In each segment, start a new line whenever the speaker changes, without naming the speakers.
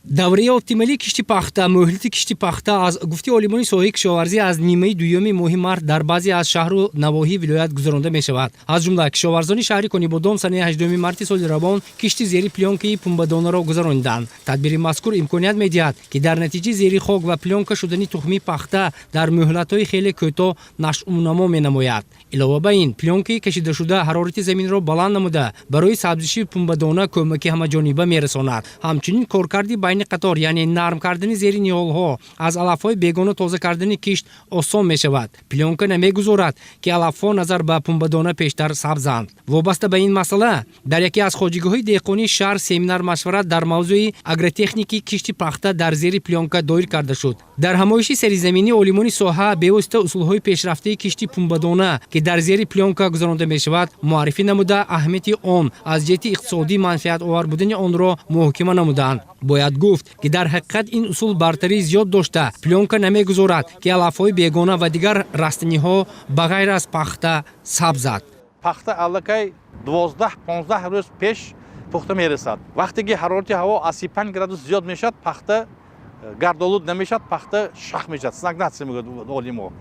Давраи оптималии кишти пахта, муҳлати кишти пахта, аз гуфти олимони соҳаи кишоварзӣ, аз нимаи дуюми моҳи март дар баъзе аз шаҳру навоҳии вилоят гузаронда мешавад. Аз ҷумла кишоварзони шаҳри Конибодом санаи 8 марти соли равон кишти зери плёнкаи пумбадонаро гузарониданд. Тадбири мазкур имконият медиҳад, ки дар натиҷаи зери хок ва плёнка шудани тухмии пахта дар муҳлатҳои хеле кӯтоҳ нашъунамо менамояд. Илова ба ин, плёнкаи кашидашуда ҳарорати заминро баланд намуда, барои сабзиши пумбадона кӯмаки ҳамаҷониба мерасонад. Ҳамчунин коркарди байни қатор, яъне нарм кардани зери ниҳолҳо, аз алафҳои бегона тоза кардани кишт осон мешавад. Плёнка намегузорад, ки алафҳо назар ба пумбадона пештар сабзанд. Вобаста ба ин масъала дар яке аз хоҷигиҳои деҳқонии шаҳр семинар машварат дар мавзӯи агротехники кишти пахта дар зери плёнка доир карда шуд. Дар ҳамоиши саризаминӣ олимони соҳа бевосита усулҳои пешрафтаи кишти пумбадона, ки дар зери плёнка гузаронда мешавад, муаррифӣ намуда, аҳамияти он аз ҷиҳати иқтисодӣ манфиатовар будани онро муҳокима намуданд. Бояд гуфт, ки дар ҳақиқат ин усул бартарии зиёд дошта, плёнка намегузорад, ки алафҳои бегона ва дигар растаниҳо ба ғайр аз пахта сабзад.
Пахта аллакай 12-15 рӯз пеш пухта мерасад. Вақте ки ҳарорати ҳаво аз 35 градус зиёд мешавад, пахта гардолуд намешавад, пахта шах мешавад, стагнация мегӯяд олимо.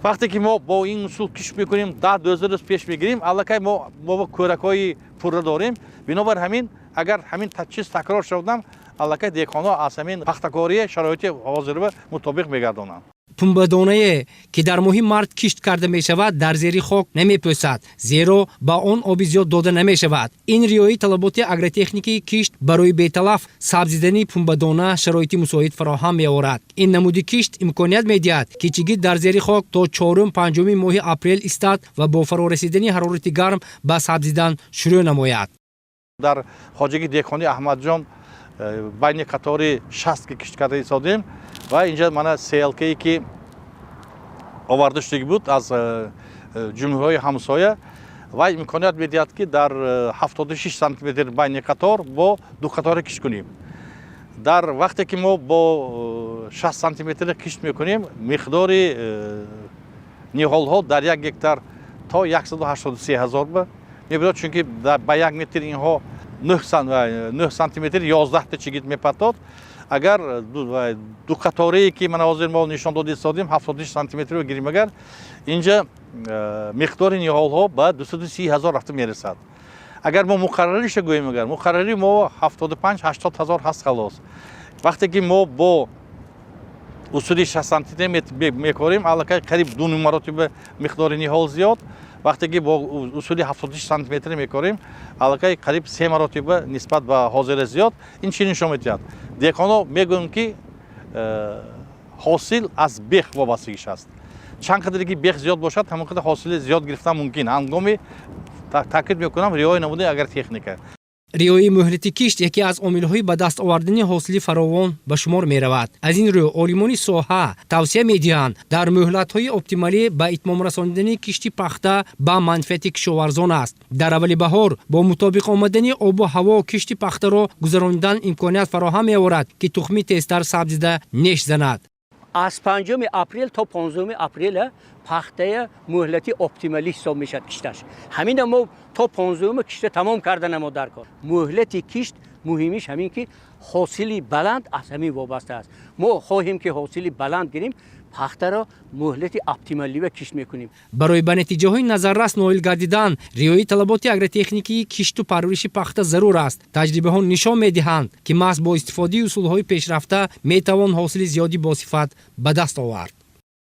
Вақте ки мо бо ин усул кишт мекунем, 10-12 рӯз пеш мегирем, аллакай мо кӯракҳои пурра дорем. Бинобар ҳамин, агар ҳамин чиз такрор шавадам, аллакай деҳқонҳо аз ҳамин пахтакории шароити ҳозирба мутобиқ мегардонанд.
Пумбадонае, ки дар моҳи март кишт карда мешавад, дар зери хок намепӯсад, зеро ба он оби зиёд дода намешавад. Ин риояи талаботи агротехникии кишт барои беталаф сабзидани пумбадона шароити мусоид фароҳам меорад. Ин намуди кишт имконият медиҳад, ки чигит дар зери хок то чорум панҷуми моҳи апрел истад ва бо фарорасидани ҳарорати гарм ба сабзидан шурӯъ намояд.
Дар хоҷагии деҳқонии Аҳмадҷон байни қатори 60 ки кишт карда истодем ва инҷа мана сеялкае, ки оварда шудагӣ буд аз ҷумҳуриҳои ҳамсоя, ва имконият медиҳад, ки дар 76 сантиметр байни қатор бо ду қатора кишт кунем. Дар вақте ки мо бо 60 сантиметр кишт мекунем, миқдори ниҳолҳо дар 1 гектар то 183 ҳазор ба мебирод, чунки ба 1 метр инҳо 9 сантиметр 11та чигит мепартод. Агар ду қаторае, ки мана ҳозир мо нишон дода истодем, 76 сантиметрро гирем, агар инҷа миқдори ниҳолҳо ба 230 ҳазор рафта мерасад. Агар мо муқаррариша гӯем, агар муқаррари мо 75 80 ҳазор ҳаст, халос. Вақте ки мо бо усули 60 сантиметр мекорем, аллакай қариб ду маротиба миқдори ниҳол зиёд. Вақте ки бо усули 76 сантиметр мекорем, аллакай қариб се маротиба нисбат ба ҳозира зиёд. Ин чӣ нишон медиҳад? Деҳқонҳо мегӯянд, ки ҳосил аз бех вобастагиш аст. Чанд қадре ки бех зиёд бошад, ҳамон қадар ҳосили зиёд гирифтан мумкин, ҳангоми, таъкид мекунам, риоя намудани агротехника.
Риояи муҳлати кишт яке аз омилҳои ба даст овардани ҳосили фаровон ба шумор меравад. Аз ин рӯ олимони соҳа тавсия медиҳанд, дар муҳлатҳои оптималӣ ба итмом расонидани кишти пахта ба манфиати кишоварзон аст. Дар аввали баҳор бо мутобиқ омадани обу ҳаво кишти пахтаро гузаронидан имконият фароҳам меорад, ки тухмӣ тезтар сабзида неш занад.
Аз 5 апрел то 15 апрела пахтая муҳлати оптималӣ ҳисоб мешавад кишташ. Ҳамина мо то 15-ума кишта тамом карда мо дар кор. Муҳлати кишт муҳимиш ҳамин, ки ҳосили баланд аз ҳамин вобаста аст. Мо хоҳем, ки ҳосили баланд гирем, пахтаро муҳлати оптималива кишт мекунем.
Барои ба натиҷаҳои назаррас ноил гардидан риояи талаботи агротехникии кишту парвариши пахта зарур аст. Таҷрибаҳо нишон медиҳанд, ки маҳз бо истифодаи усулҳои пешрафта метавон ҳосили зиёди босифат ба даст овард.